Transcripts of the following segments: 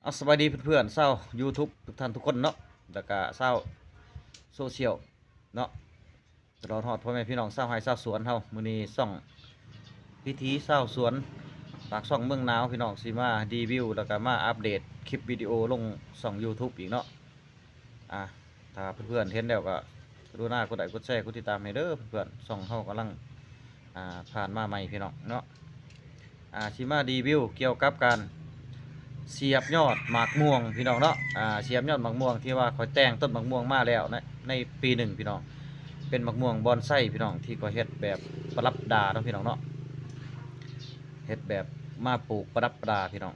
ເອົາ ສະບາຍດີເພື່ອນໆ ຊາວຢູທູບທຸກທ່ານທຸກຄົນເນາະ ແລ້ວກະຊາວໂຊຊຽວເນາະ ຕະຫຼອດຮອດພໍ່ແມ່ພີ່ນ້ອງຊາວໄຮ່ຊາວສວນເຮົາ. ມື້ນີ້ຊ່ອງວິຖີຊາວສວນ ປາກຊ່ອງເມືອງໜາວ ພີ່ນ້ອງ ຊິມາຣີວິວ ແລ້ວກະມາອັບເດດຄລິບວິດີໂອລົງຊ່ອງຢູທູບອີກເນາະ. ອ່າ ຖ້າເພື່ອນໆເຫັນແລ້ວກໍກະລຸນາກົດໄລ້ກົດແຊກົດຕິດຕາມໃຫ້ເດີເພື່ອນໆ ຊ່ອງເຮົາກຳລັງ ອ່າ ຜ່ານມາໃໝ່ພີ່ນ້ອງເນາະ. ອ່າ ຊິມາຣີວິວກ່ຽວກັບການສຽບຍອດໝາກມ່ວງພີ່ນ້ອງເນາະ. ອ່າ ສຽບຍອດໝາກມ່ວງທີ່ວ່າຂ້ອຍແຕ່ງຕົ້ນໝາກມ່ວງມາແລ້ວໃນ ໃນປີໜຶ່ງພີ່ນ້ອງ ເປັນໝາກມ່ວງບອນໄຊພີ່ນ້ອງ ທີ່ຂ້ອຍເຮັດແບບປະດັບປະດາເນາະພີ່ນ້ອງເນາະ ເຮັດແບບມາປູກປະດັບປະດາພີ່ນ້ອງ.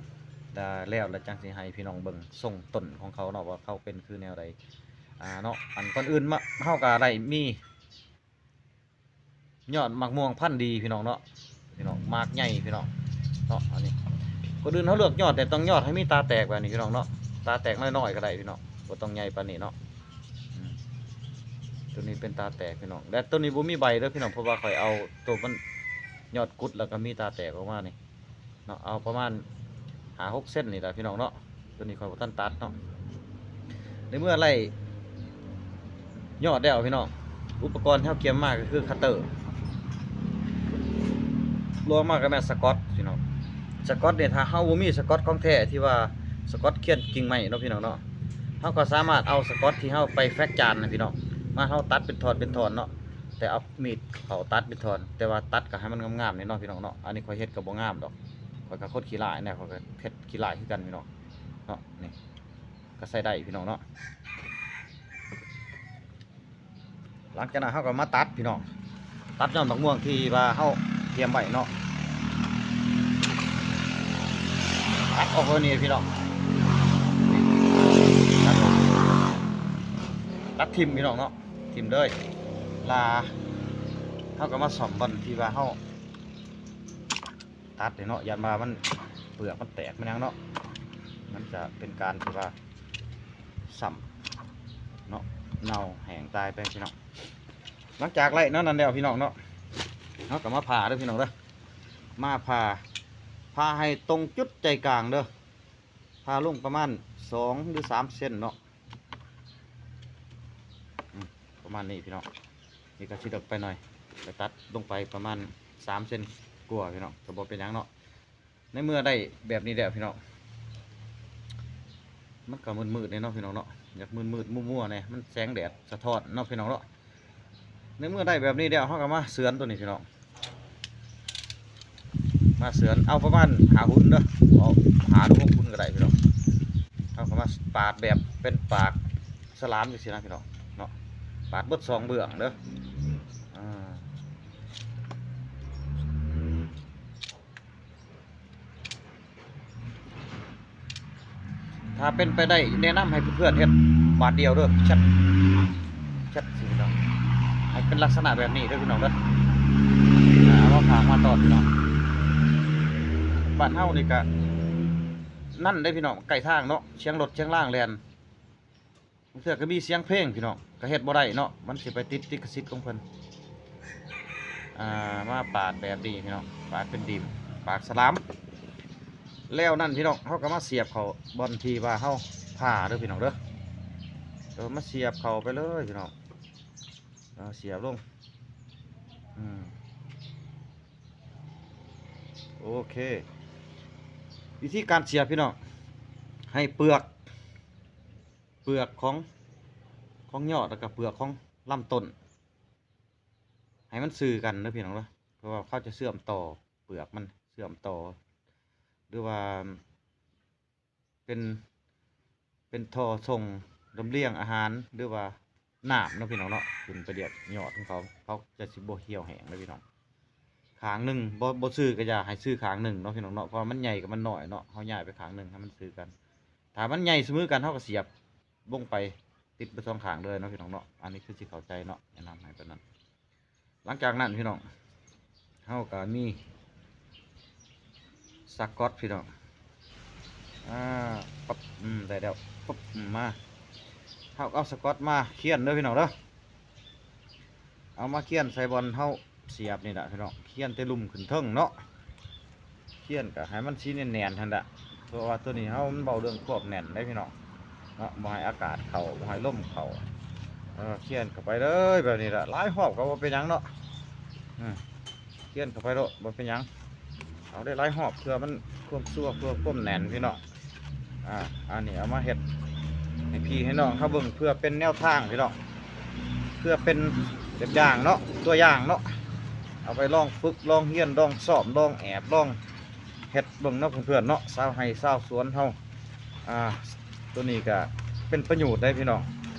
ແລ້ວ ແລ້ວ ແລ້ວຈັ່ງຊິໃຫ້ພີ່ນ້ອງເບິ່ງຊົງຕົ້ນຂອງເຂົາເນາະ ວ່າເຂົາເປັນຄືແນວໃດ ອ່າ ເນາະ. ອັນກ່ອນອື່ນມາ ເຮົາກໍໄດ້ມີຍອດໝາກມ່ວງພັນດີພີ່ນ້ອງເນາະ ພີ່ນ້ອງ ໝາກໃຫຍ່ພີ່ນ້ອງເນາະ. ອັນນີ້ ກ່ອນອື່ນເຮົາເລືອກຍອດ ແຕ່ຕ້ອງຍອດໃຫ້ມີຕາແຕກແບບນີ້ພີ່ນ້ອງເນາະ ຕາແຕກນ້ອຍໆກໍໄດ້ພີ່ນ້ອງ ບໍ່ຕ້ອງໃຫຍ່ປານນີ້ເນາະ. ອືມ ຕົວນີ້ເປັນຕາແຕກພີ່ນ້ອງ ແລະ ຕົວນີ້ບໍ່ມີໃບເດີພີ່ນ້ອງ ເພາະວ່າຂ້ອຍເອົາຕົວມັນ ຍອດກຸດ ແລ້ວກໍມີຕາແຕກອອກມານີ້ ເນາະ ເອົາປະມານຫ້າຫົກເຊັນນີ້ລະພີ່ນ້ອງເນາະ. ຕົວນີ້ຂ້ອຍບໍ່ທັນຕັດເນາະ ໃນເມື່ອໄລ່ຍອດແລ້ວພີ່ນ້ອງ ອຸປະກອນທີ່ເຮົາກຽມມາກໍຄືຄັດເຕີ ລອງມາກໍແມ່ນສະກອດພີ່ນ້ອງ. ສະກອດນີ້ ຖ້າເຮົາບໍ່ມີສະກອດຂອງແທ້ ທີ່ວ່າສະກອດຄຽນກິ່ງໄມ້ເນາະ ພີ່ນ້ອງເນາະ ເຮົາກໍສາມາດເອົາສະກອດທີ່ເຮົາໄປແຟກຈານນະພີ່ນ້ອງ ມາເຮົາຕັດເປັນທ່ອນເປັນທ່ອນເນາະ ແຕ່ເອົາມີດເຂົ້າຕັດເປັນທ່ອນ ແຕ່ວ່າຕັດກໍໃຫ້ມັນງາມໆແດ່ເນາະ ພີ່ນ້ອງເນາະ. ອັນນີ້ຂ້ອຍເຮັດກໍບໍ່ງາມດອກ ຂ້ອຍກໍຄົນຂີ້ລ້າຍແດ່ ຂ້ອຍກໍເຮັດຂີ້ລ້າຍຄືກັນພີ່ນ້ອງເນາະ. ນີ້ກໍໃຊ້ໄດ້ພີ່ນ້ອງເນາະ. ຫຼັງຈາກນັ້ນເຮົາກໍມາຕັດພີ່ນ້ອງ ຕັດຍອດໝາກມ່ວງທີ່ວ່າເຮົາຕຽມໄວ້ເນາະ ຕັດອອກແບບນີ້ພີ່ນ້ອງ ຕັດອອກ ຕັດຖິ້ມພີ່ນ້ອງເນາະ ຖິ້ມເລີຍ. ລະເຮົາກໍມາສ້ອມບ່ອນທີ່ວ່າເຮົາຕັດນີ້ເນາະ ຢ້ານວ່າມັນ ເປືອກມັນແຕກມັນຫຍັງເນາະ ມັນຈະເປັນການທີ່ວ່າຊ້ຳເນາະ ເນົ່າແຫ້ງຕາຍໄປພີ່ນ້ອງ. ຫຼັງຈາກໄລ່ແນວນັ້ນແລ້ວພີ່ນ້ອງເນາະ ເຮົາກໍມາຜ່າເດີພີ່ນ້ອງເດີ ມາຜ່າ ຜ່າໃຫ້ຕົງຈຸດໃຈກາງເດີ ຜ່າລົງປະມານສອງຫຼືສາມເຊັນເນາະ ອືມ ປະມານນີ້ພີ່ນ້ອງ. ນີ້ກໍຊິເລິກໄປໜ້ອຍ ກໍຕັດລົງໄປປະມານສາມເຊັນກວ່າພີ່ນ້ອງ ກໍບໍ່ເປັນຫຍັງເນາະ. ໃນເມື່ອໄດ້ແບບນີ້ແລ້ວພີ່ນ້ອງ ມັນກໍມືດໆແດ່ເນາະພີ່ນ້ອງເນາະ ຢາກມືດໆມົວໆແດ່ ມັນແສງແດດສະທ້ອນເນາະພີ່ນ້ອງເນາະ. ໃນເມື່ອໄດ້ແບບນີ້ແລ້ວ ເຮົາກໍມາເຊືອນຕົວນີ້ພີ່ນ້ອງ ມາເຊືອນ ເອົາປະມານຫ້າຫຸນເດີ ເອົາຫ້າຫຼືຫົກຫຸນກໍໄດ້ພີ່ນ້ອງ. ເຮົາກໍມາປາດແບບເປັນປາກສະຫຼາມຈັ່ງຊີ້ນະພີ່ນ້ອງເນາະ ປາດເບິດສອງເບື້ອງເດີ ອ່າ ຖ້າເປັນໄປໄດ້ ແນະນຳໃຫ້ເພື່ອນໆເຮັດບາດດຽວເດີ ແຊັດ ແຊັດຊີ້ພີ່ນ້ອງ ໃຫ້ເປັນລັກສະນະແບບນີ້ເດີພີ່ນ້ອງເດີ. ອ່າ ເອົາມາຝາກມາຕອນພີ່ນ້ອງ ບ້ານເຮົານີ້ກະນັ້ນເດ້ພີ່ນ້ອງ ໃກ້ທາງເນາະ ສຽງລົດສຽງລາງແລ່ນ ບາງເທື່ອກໍມີສຽງເພງພີ່ນ້ອງ ກໍເຮັດບໍ່ໄດ້ເນາະ ມັນຊິໄປຕິດລິຂະສິດຂອງເພິ່ນ. ອ່າ ມາປາດແບບນີ້ພີ່ນ້ອງ ປາດເປັນດິນ ປາກສະຫຼາມ ແລ້ວນັ້ນພີ່ນ້ອງ ເຮົາກໍມາສຽບເຂົ້າບ່ອນທີ່ວ່າເຮົາຜ່າເດີພີ່ນ້ອງເດີ ເອີ ມາສຽບເຂົ້າໄປເລີຍພີ່ນ້ອງ ເອົາສຽບລົງ ອືມ ໂອເຄ ວິທີການສຽບພີ່ນ້ອງ ໃຫ້ເປືອກ ເປືອກຂອງ ຂອງຍອດ ແລ້ວກໍເປືອກຂອງລຳຕົ້ນ ໃຫ້ມັນຊື່ກັນເດີພີ່ນ້ອງເດີ ເພາະວ່າເຂົາຈະເຊື່ອມຕໍ່ ເປືອກມັນເຊື່ອມຕໍ່ ຫຼືວ່າເປັນ ເປັນທໍ່ສົ່ງລຳລຽງອາຫານ ຫຼືວ່າ ນ້ຳເນາະພີ່ນ້ອງເນາະ ຂຶ້ນໄປລຽກຍອດຂອງເຂົາ ເຂົາຈະຊິບໍ່ຫ່ຽວແຫ້ງເດີພີ່ນ້ອງ. ຂ້າງໜຶ່ງ ບໍ່ ບໍ່ຊື່ກໍຢ່າໃຫ້ຊື່ຂ້າງໜຶ່ງເນາະພີ່ນ້ອງເນາະ ເພາະວ່າມັນໃຫຍ່ກັບມັນນ້ອຍເນາະ ເຮົາຍ້າຍໄປຂ້າງໜຶ່ງໃຫ້ມັນຊື່ກັນ. ຖ້າມັນໃຫຍ່ສະເໝີກັນ ເຮົາກໍສຽບລົງໄປຕິດໄປສອງຂ້າງເລີຍເນາະພີ່ນ້ອງເນາະ. ອັນນີ້ຄືຊິເຂົ້າໃຈເນາະ ແນະນຳໃຫ້ປານນັ້ນ. ຫຼັງຈາກນັ້ນພີ່ນ້ອງ ເຮົາກໍມີສະກອດພີ່ນ້ອງ ອ່າ ປັບ ອືມ ໄດ້ແລ້ວ ປັບ ອືມ ມາ ເຮົາເອົາສະກອດມາຄຽນເດີພີ່ນ້ອງເດີ ເອົາມາຄຽນໃສ່ບ່ອນເຮົາສຽບນີ້ລະພີ່ນ້ອງ ຄຽນແຕ່ລຸ່ມຂຶ້ນເທິງເນາະ ຄຽນກໍໃຫ້ມັນຊິແໜ້ນໆຫັ້ນລະ ພາະວ່າໂຕນີ້ເຮົາມັນເວົ້າເລື່ອງຄວາມແໜ້ນເດ້ພີ່ນ້ອງເນາະ, ບໍ່ໃຫ້ອາກາດເຂົ້າ ບໍ່ໃຫ້ລົມເຂົ້າ. ເອີ ຂຽນເຂົ້າໄປເລີຍແບບນີ້ລະ, ຫຼາຍຮອບກໍບໍ່ເປັນຫຍັງເນາະ. ເອີ ຂຽນເຂົ້າໄປໂລດ ບໍ່ເປັນຫຍັງ, ເອົາໄດ້ຫຼາຍຮອບ ເພື່ອມັນຄວາມຊົ່ວ ເພື່ອຄວາມແໜ້ນພີ່ນ້ອງ. ອ່າ ອັນນີ້ເອົາມາເຮັດໃຫ້ພີ່ໃຫ້ນ້ອງເຮົາເບິ່ງ ເພື່ອເປັນແນວທາງພີ່ນ້ອງ, ເພື່ອເປັນແບບຢ່າງເນາະ ຕົວຢ່າງເນາະ, ເອົາໄປລອງຝຶກ ລອງຮຽນ ລອງຊ້ອມ ລອງແອບ ລອງເຮັດເບິ່ງເນາະເພື່ອນໆເນາະ ຊາວໄຮ່ຊາວສວນເຮົາ. ອ່າ ໂຕນີ້ກະເປັນປະໂຫຍດໄດ໋ພີ່ນ້ອງ,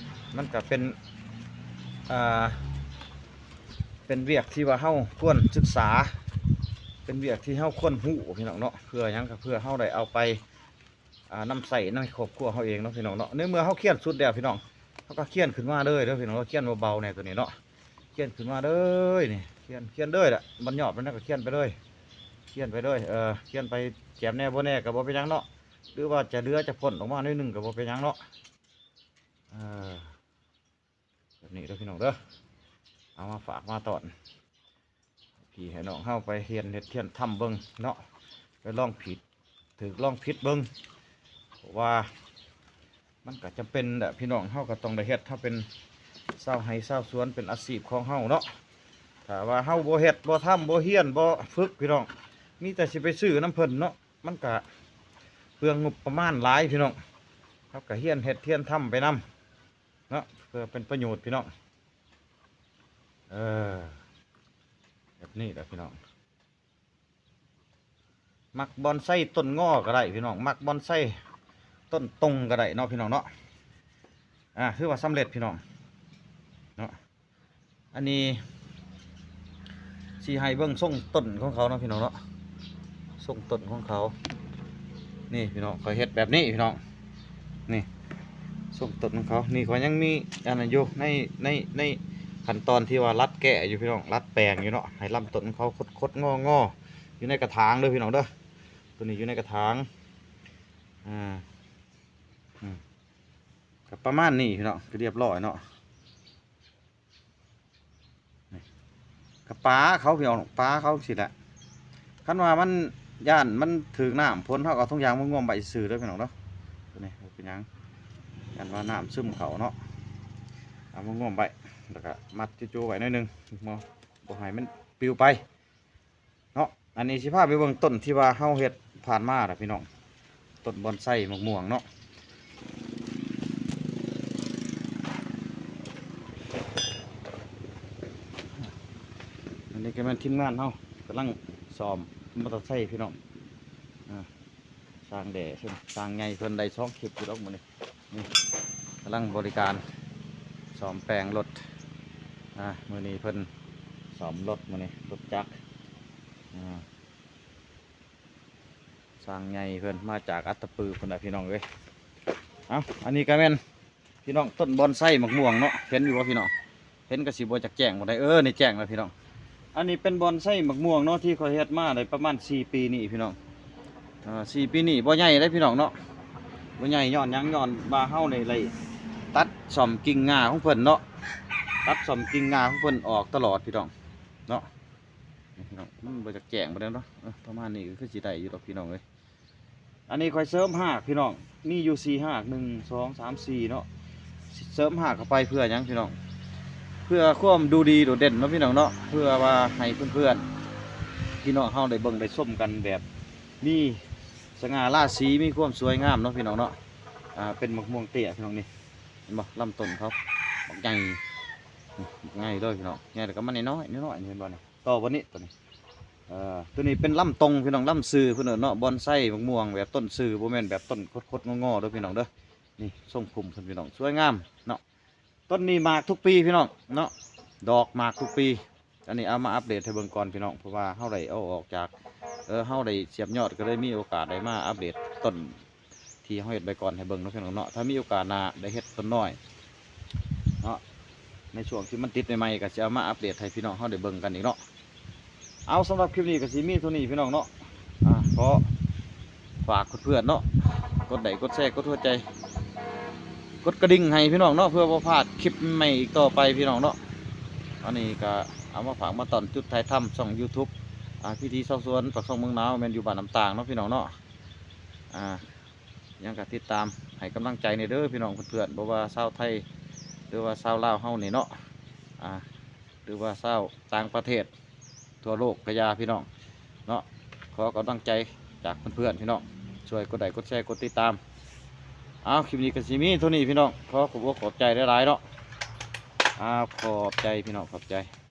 ມັນກະເປັນ ອ່າ ເປັນວຽກທີ່ວ່າເຮົາຄວນສຶກສາ ເປັນວຽກທີ່ເຮົາຄວນຮູ້ພີ່ນ້ອງເນາະ. ເພື່ອຫຍັງ? ກໍເພື່ອເຮົາໄດ້ເອົາໄປ ອ່າ ນຳໃຊ້ໃນຄອບຄົວເຮົາເອງເນາະພີ່ນ້ອງເນາະ. ໃນເມື່ອເຮົາຂຽນສຸດແລ້ວພີ່ນ້ອງ ເຮົາກໍຂຽນຂຶ້ນມາເລີຍເດີພີ່ນ້ອງເນາະ, ຂຽນເບົາໆແດ່ໂຕນີ້ເນາະ, ຂຽນຂຶ້ນມາເລີຍນີ້ ຂຽນ ຂຽນເລີຍລະ, ບັນຍອດມັນກໍຂຽນໄປເລີຍ ຂຽນໄປເລີຍ. ເອີ ຂຽນໄປແຈມແດ່ບໍ່ແດ່ກໍບໍ່ເປັນຫຍັງເນາະ, ຫຼືວ່າຈະເຫຼືອຈະພົ້ນອອກມາໜ້ອຍໜຶ່ງກໍບໍ່ເປັນຫຍັງເນາະ. ເອີ ແບບນີ້ເດີພີ່ນ້ອງເດີ, ເອົາມາຝາກມາຕ້ອນພີ່ໃຫ້ນ້ອງເຮົາໄປຮຽນເຮັດຮຽນທຳເບິ່ງເນາະ, ໄປລອງຜິດຖືກລອງຜິດເບິ່ງ. ເພາະວ່າມັນກໍຈຳເປັນແຫຼະພີ່ນ້ອງ, ເຮົາກໍຕ້ອງໄດ້ເຮັດ, ເຮົາເປັນຊາວໄຮ່ຊາວສວນ ເປັນອາຊີບຂອງເຮົາເນາະ. ຖ້າວ່າເຮົາບໍ່ເຮັດ ບໍ່ທຳ ບໍ່ຮຽນ ບໍ່ຝຶກພີ່ນ້ອງ, ມີແຕ່ຊິໄປຊື້ນຳເພິ່ນເນາະ, ມັນກະເປືອງງົບປະມານຫຼາຍພີ່ນ້ອງ. ເຮົາກະຮຽນເຮັດຮຽນທຳໄປນຳເນາະ ເພື່ອເປັນປະໂຫຍດພີ່ນ້ອງ. ເອີ ແບບນີ້ແຫຼະພີ່ນ້ອງ, ມັກບອນໄຊຕົ້ນງໍກໍໄດ້ພີ່ນ້ອງ, ມັກບອນໄຊຕົ້ນຕົງກໍໄດ້ເນາະພີ່ນ້ອງເນາະ. ອ່າ ຖືວ່າສຳເລັດພີ່ນ້ອງເນາະ. ອັນນີ້ຊິໃຫ້ເບິ່ງຊົງຕົ້ນຂອງເຂົາເນາະພີ່ນ້ອງເນາະ, ຊົງຕົ້ນຂອງເຂົານີ້ພີ່ນ້ອງ. ຂ້ອຍເຮັດແບບນີ້ພີ່ນ້ອງ, ນີ້ຊົງຕົ້ນຂອງເຂົານີ້. ຂ້ອຍຍັງມີອັນນັ້ນຢູ່ ໃນ ໃນ ໃນຂັ້ນຕອນທີ່ວ່າລັດແກ້ຢູ່ພີ່ນ້ອງ, ລັດແປງຢູ່ເນາະ, ໃຫ້ລຳຕົ້ນຂອງເຂົາຄົດໆງໍໆ ຢູ່ໃນກະຖາງເດີພີ່ນ້ອງເດີ. ໂຕນີ້ຢູ່ໃນກະຖາງ ອ່າ ອືມ ກໍປະມານນີ້ພີ່ນ້ອງ, ກໍຮຽບຮ້ອຍເນາະ. ນີ້ ກະປາເຂົາພີ່ນ້ອງ, ປາເຂົາຊີ້ແຫຼະ. ຄັນວ່າມັນ ຢ້ານມັນຖືກນ້ຳຝົນ ເຮົາກໍເອົາຖົງຢາງມາງວມໄວ້ຊື່ໆເດີພີ່ນ້ອງເດີ. ໂຕນີ້ບໍ່ເປັນຫຍັງ, ຢ້ານວ່ານ້ຳຊຶມເຂົ້າເນາະ, ເອົາມາງວມໄວ້ ແລ້ວກໍມັດຈູໆໄວ້ໜ້ອຍໜຶ່ງ ບໍ່ ບໍ່ໃຫ້ມັນປິວໄປ ເນາະ. ອັນນີ້ຊິພາໄປເບິ່ງຕົ້ນທີ່ວ່າເຮົາເຮັດຜ່ານມາລະພີ່ນ້ອງ, ຕົ້ນບອນໄຊໝາກມ່ວງເນາະ. ອັນນີ້ກໍແມ່ນທີມງານເຮົາກຳລັງສ້ອມມໍເຕີໄຊພີ່ນ້ອງ. ອ່າ ຊ່າງແດ່ເພິ່ນ ຊ່າງໃຫຍ່ເພິ່ນໄດ້ສອງຄລິບຢູ່ດອກມື້ນີ້. ນີ້ກຳລັງບໍລິການສ້ອມແປງລົດ. ອ່າ ມື້ນີ້ເພິ່ນສ້ອມລົດ ມື້ນີ້ລົດຈັກ. ອ່າ ຊ່າງໃຫຍ່ເພິ່ນມາຈາກອັດຕະປືພຸ້ນນະພີ່ນ້ອງເອີຍ. ເອົ້າ ອັນນີ້ກໍແມ່ນ ພີ່ນ້ອງ ຕົ້ນບອນໄຊໝາກມ່ວງເນາະ, ເຫັນຢູ່ບໍ່ພີ່ນ້ອງ? ເຫັນກໍຊິບໍ່ຈັກແຈ້ງປານໃດ. ເອີ ນີ້ແຈ້ງແລ້ວພີ່ນ້ອງ. ອັນນີ້ເປັນບອນໄຊໝາກມ່ວງເນາະ ທີ່ຂ້ອຍເຮັດມາໄດ້ປະມານສີ່ປີນີ້ພີ່ນ້ອງ. ເອີ ສີ່ປີນີ້ບໍ່ໃຫຍ່ເດ້ພີ່ນ້ອງເນາະ, ບໍ່ໃຫຍ່ຍ້ອນຫຍັງ? ຍ້ອນວ່າເຮົານີ້ໄດ້ຕັດສ້ອມກິ່ງງ່າຂອງເພິ່ນເນາະ, ຕັດສ້ອມກິ່ງງ່າຂອງເພິ່ນອອກຕະຫຼອດພີ່ນ້ອງເນາະ. ນີ້ພີ່ນ້ອງ ມັນບໍ່ຈັກແຈ້ງປານໃດເນາະ. ເອີ ປະມານນີ້ກໍຄືຊິໄດ້ຢູ່ດອກພີ່ນ້ອງເອີຍ. ອັນນີ້ຂ້ອຍເສີມຮາກພີ່ນ້ອງ, ມີຢູ່ສີ່ຮາກ ໜຶ່ງ ສອງ ສາມ ສີ່ເນາະ, ເສີມຮາກເຂົ້າໄປເພື່ອຫຍັງພີ່ນ້ອງ? ເພື່ອຄວາມດູດີໂດດເດັ່ນເນາະພີ່ນ້ອງເນາະ, ເພື່ອວ່າໃຫ້ເພື່ອນໆ ພີ່ນ້ອງເຮົາໄດ້ເບິ່ງໄດ້ຊົມກັນແບບມີສະຫງ່າລາສີ ມີຄວາມສວຍງາມເນາະພີ່ນ້ອງເນາະ. ອ່າ ເປັນໝາກມ່ວງເຕ້ຍພີ່ນ້ອງ, ນີ້ເຫັນບໍ່? ລຳຕົ້ນເຂົາບັກໃຫຍ່ ບັກໃຫຍ່ເລີຍພີ່ນ້ອງ, ໃຫຍ່ແລ້ວກໍມານ້ອຍໆ ນ້ອຍໆ ເຫັນບໍ່ນີ້? ຕໍ່ບໍ່ນີ້ ຕົວນີ້ ເອີ ຕົວນີ້ເປັນລຳຕົງພີ່ນ້ອງ, ລຳຊື່ເພິ່ນເອີ້ນເນາະ, ບອນໄຊໝາກມ່ວງແບບຕົ້ນຊື່ ບໍ່ແມ່ນແບບຕົ້ນຄົດໆງໍໆເດີພີ່ນ້ອງເດີ. ນີ້ຊົງພຸ່ມເພິ່ນພີ່ນ້ອງ ສວຍງາມເນາະ. ຕົ້ນນີ້ໝາກທຸກປີພີ່ນ້ອງເນາະ, ດອກໝາກທຸກປີ. ອັນນີ້ເອົາມາອັບເດດໃຫ້ເບິ່ງກ່ອນພີ່ນ້ອງ, ເພາະວ່າເຮົາໄດ້ເອົາອອກຈາກ ເອີ ເຮົາໄດ້ສຽບຍອດ ກໍເລີຍມີໂອກາດໄດ້ມາອັບເດດຕົ້ນ ທີ່ເຮົາເຮັດໄວ້ກ່ອນໃຫ້ເບິ່ງເນາະພີ່ນ້ອງເນາະ. ຖ້າມີໂອກາດໜ້າໄດ້ເຮັດຕົ້ນນ້ອຍເນາະ, ໃນຊ່ວງທີ່ມັນຕິດໃໝ່ໆ ກໍຊິເອົາມາອັບເດດໃຫ້ພີ່ນ້ອງເຮົາໄດ້ເບິ່ງກັນອີກເນາະ. ເອົາ ສຳລັບຄລິບນີ້ກໍຊິມີເທົ່ານີ້ພີ່ນ້ອງເນາະ. ອ່າ ຂໍຝາກເພື່ອນໆເນາະ ກົດໄລ ກົດແຊ ກົດຫົວໃຈ ກົດກະດິ່ງໃຫ້ພີ່ນ້ອງເນາະ, ເພື່ອບໍ່ພາດຄລິບໃໝ່ອີກຕໍ່ໄປພີ່ນ້ອງເນາະ. ອັນນີ້ກໍເອົາມາຝາກມາຕ້ອນຈຸດຖ່າຍທຳຊ່ອງ YouTube ອ່າ ວິຖີຊາວສວນ ປາກຊ່ອງເມືອງໜາວ ແມ່ນຢູ່ບ້ານນ້ຳຕາງເນາະພີ່ນ້ອງເນາະ. ອ່າ ຍັງກະຕິດຕາມໃຫ້ກຳລັງໃຈແດ່ເດີພີ່ນ້ອງເພື່ອນໆ ບໍ່ວ່າຊາວໄທ ຫຼືວ່າຊາວລາວເຮົານີ້ເນາະ ອ່າ ຫຼືວ່າຊາວຕ່າງປະເທດ ທົ່ວໂລກກະຢ່າພີ່ນ້ອງເນາະ ຂໍກຳລັງໃຈຈາກເພື່ອນໆ ພີ່ນ້ອງ ຊ່ວຍກົດໄລ້ກົດແຊ ກົດຕິດຕາມ. ເອົາ ຄລິບນີ້ກະຊິມີເທົ່ານີ້ພີ່ນ້ອງ ຂໍຂອບອົກຂອບໃຈຫຼາຍໆເນາະ ເອົາ ຂອບໃຈພີ່ນ້ອງ ຂອບໃຈ.